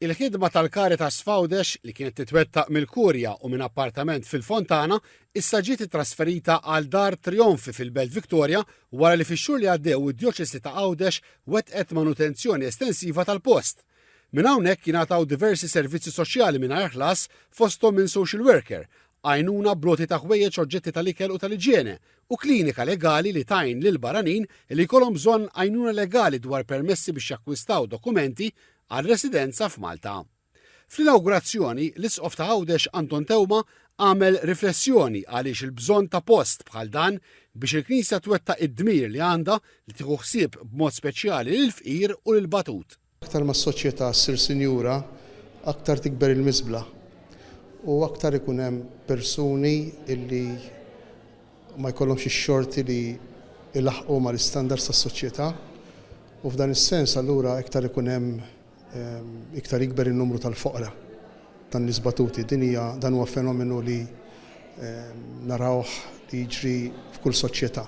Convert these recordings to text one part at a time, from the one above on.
Il-ħidma tal-Caritas f'Għawdex, li kienet titwettaq mill-Kurja u minn appartament fil-Fontana, issa ġiet ittrasferita għal Dar Trionfi fil-Belt Victoria wara li fix-xhur li għaddew id-Djoċesi ta' Għawdex wettqet manutenzjoni estensiva tal-post. Minn hawnhekk jingħataw diversi servizzi soċjali mingħajr ħlas fosthom minn social worker, għajnuna bl-għoti ta' ħwejjeġ oġġetti tal-ikel u tal-iġjene, u klinika legali li tgħin lil barranin li jkollhom bżonn għajnuna legali dwar permessi biex jakkwistaw dokumenti għal residenza f'Malta. Fl-inawgurazzjoni, l-Isqof ta' Għawdex Anton Teuma għamel riflessjoni għaliex il-bżonn ta' post bħal dan biex il-Knisja twettaq id-dmir li għandha li tieħu ħsieb b'mod speċjali lill-fqir u lill-batut. Aktar ma s-soċjetà ssir sinjura, aktar tikber il-miżbla u aktar ikun hemm persuni li ma jkollhomx ix-xorti li jlaħħqu mal-istandards tas-soċjetà u f'dan is-sens allura iktar ikun hemm iktar jikber in-numru tal-foqra, tan-nies batuti. Din hija dan huwa fenomenu li narawh li jiġri f'kull soċjetà.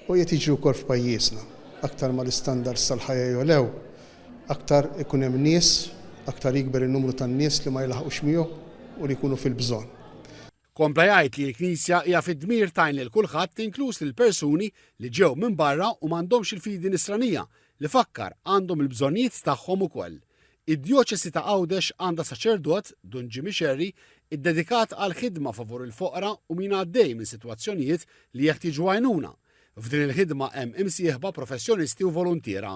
U qiegħed jiġri wkoll f'pajjiżna. Aktar ma l-istandards tal-ħajja jogħlew, aktar ikun hemm nies, aktar jikber in-numru tan-nies li ma jlaħħqux miegħu u li jkunu fil-bżonn. Kompla jgħid li l-Knisja hija fid-dmir tgħin lil kulħadd inkluż lil persuni li ġew minn barra u m'għandhomx il-fidi Nisranija, li fakkar għandhom il-bżonnijiet tagħhom ukoll. Id-Djoċesi ta' Għawdex għandha saċerdot, Dun Jimmy Scerri, iddedikat għall-ħidma favur il-foqra u min għaddej minn sitwazzjonijiet li jeħtieġu għajnuna. F'din il-ħidma hemm imsieħba professjonisti u voluntiera.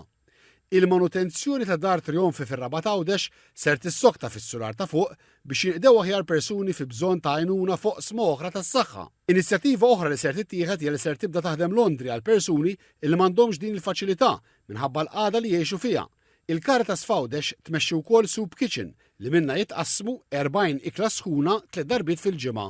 Il-manutenzjoni ta' Dar Trionfi fir-Rabat Għawdex ser tissokta fis-sular ta' fuq biex jinqdew aħjar persuni fi bżonn ta' għajnuna f'oqsma oħra tas-saħħa. Inizjattiva oħra li ser tittieħed hija li ser tibda taħdem laundry għal persuni li m'għandhomx din il-faċilità minħabba l-qagħda li jgħixu fiha. Il-Caritas f'Għawdex tmexxi wkoll soup kitchen li minnha jitqassmu 40 ikla sħuna tliet darbiet fil-ġimgħa.